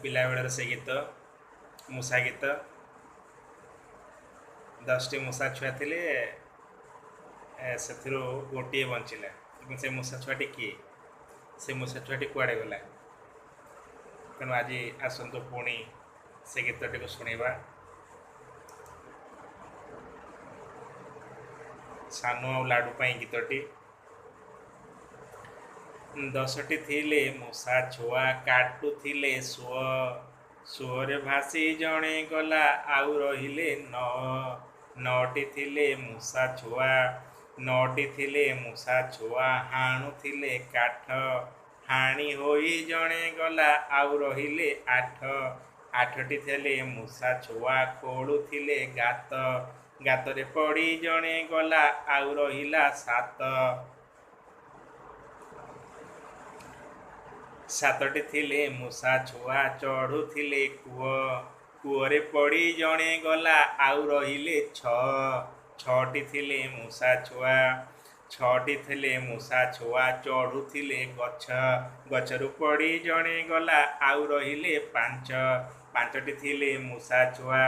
ପିଲାବେଳର ସେ ଗୀତ, ମୂଷା ଗୀତ। 10ଟି ମୂଷା ଛୁଆ ଥିଲେ, ସେଥିରୁ ଗୋଟିଏ ବଞ୍ଚିଲା ଏବଂ ସେ ମୂଷା ଛୁଆଟି କିଏ, ସେ ମୂଷା ଛୁଆଟି କୁଆଡ଼େ ଗଲା? ତେଣୁ ଆଜି ଆସନ୍ତୁ ପୁଣି ସେ ଗୀତଟିକୁ ଶୁଣିବା। ସାନୁ ଆଉ ଲାଡ଼ୁ ପାଇଁ ଗୀତଟି। 10ଟି ଥିଲେ ମୂଷା ଛୁଆ, କାଟୁଥିଲେ ସୁଅ, ସୁଅରେ ଭାସି ଜଣେ ଗଲା, ଆଉ ରହିଲେ 9। 9ଟି ଥିଲେ ମୂଷା ଛୁଆ, 9ଟି ଥିଲେ ମୂଷା ଛୁଆ, ହାଣୁଥିଲେ କାଠ, ହାଣି ହୋଇ ଜଣେ ଗଲା, ଆଉ ରହିଲେ 8। 8ଟି ଥିଲେ ମୂଷା ଛୁଆ, ଖୋଳୁଥିଲେ ଗାତ, ଗାତରେ ପଡ଼ି ଜଣେ ଗଲା, ଆଉ ରହିଲା 7। 7ଟି ଥିଲେ ମୂଷା ଛୁଆ, ଚଢ଼ୁଥିଲେ କୂଅ, କୂଅରେ ପଡ଼ି ଜଣେ ଗଲା, ଆଉ ରହିଲେ 6। 6ଟି ଥିଲେ ମୂଷା ଛୁଆ, 6ଟି ଥିଲେ ମୂଷା ଛୁଆ, ଚଢ଼ୁଥିଲେ ଗଛ, ଗଛରୁ ପଡ଼ି ଜଣେ ଗଲା, ଆଉ ରହିଲେ 5। 5ଟି ଥିଲେ ମୂଷା ଛୁଆ,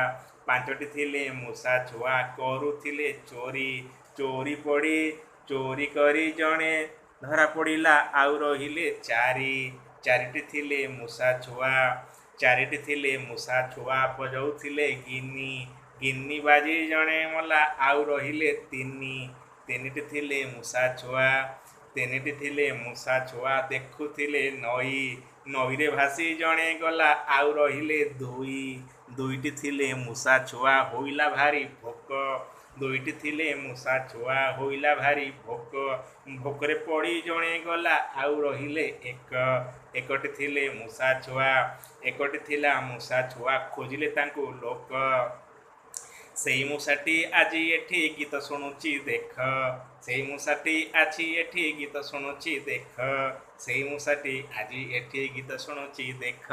5ଟି ଥିଲେ ମୂଷା ଛୁଆ, କରୁଥିଲେ ଚୋରି, ଚୋରି ପଡ଼ି ଚୋରି କରି ଜଣେ ଧରା ପଡ଼ିଲା, ଆଉ ରହିଲେ 4। 4ଟି ଥିଲେ ମୂଷା ଛୁଆ, 4ଟି ଥିଲେ ମୂଷା ଛୁଆ, ବଜାଉଥିଲେ ଗିନି, ଗିନି ବାଜି ଜଣେ ମଲା, ଆଉ ରହିଲେ 3। 3ଟି ଥିଲେ ମୂଷା ଛୁଆ, 3ଟି ଥିଲେ ମୂଷା ଛୁଆ, ଦେଖୁଥିଲେ ନଈ, ନଈରେ ଭାସି ଜଣେ ଗଲା, ଆଉ ରହିଲେ 2। 2ଟି ଥିଲେ ମୂଷା ଛୁଆ, ହୋଇଲା ଭାରି ଭୋକ, 2ଟି ଥିଲେ ମୂଷା ଛୁଆ, ହୋଇଲା ଭାରି ଭୋକ, ଭୋକରେ ପଡ଼ି ଜଣେ ଗଲା, ଆଉ ରହିଲେ 1। 1ଟି ଥିଲେ ମୂଷା ଛୁଆ, 1ଟି ଥିଲା ମୂଷା ଛୁଆ, ଖୋଜିଲେ ତାଙ୍କୁ ଲୋକ। ସେଇ ମୂଷାଟି ଆଜି ଏଠି ଗୀତ ଶୁଣୁଛି ଦେଖ, ସେଇ ମୂଷାଟି ଆଜି ଏଠି ଗୀତ ଶୁଣୁଛି ଦେଖ, ସେଇ ମୂଷାଟି ଆଜି ଏଠି ଗୀତ ଶୁଣୁଛି ଦେଖ।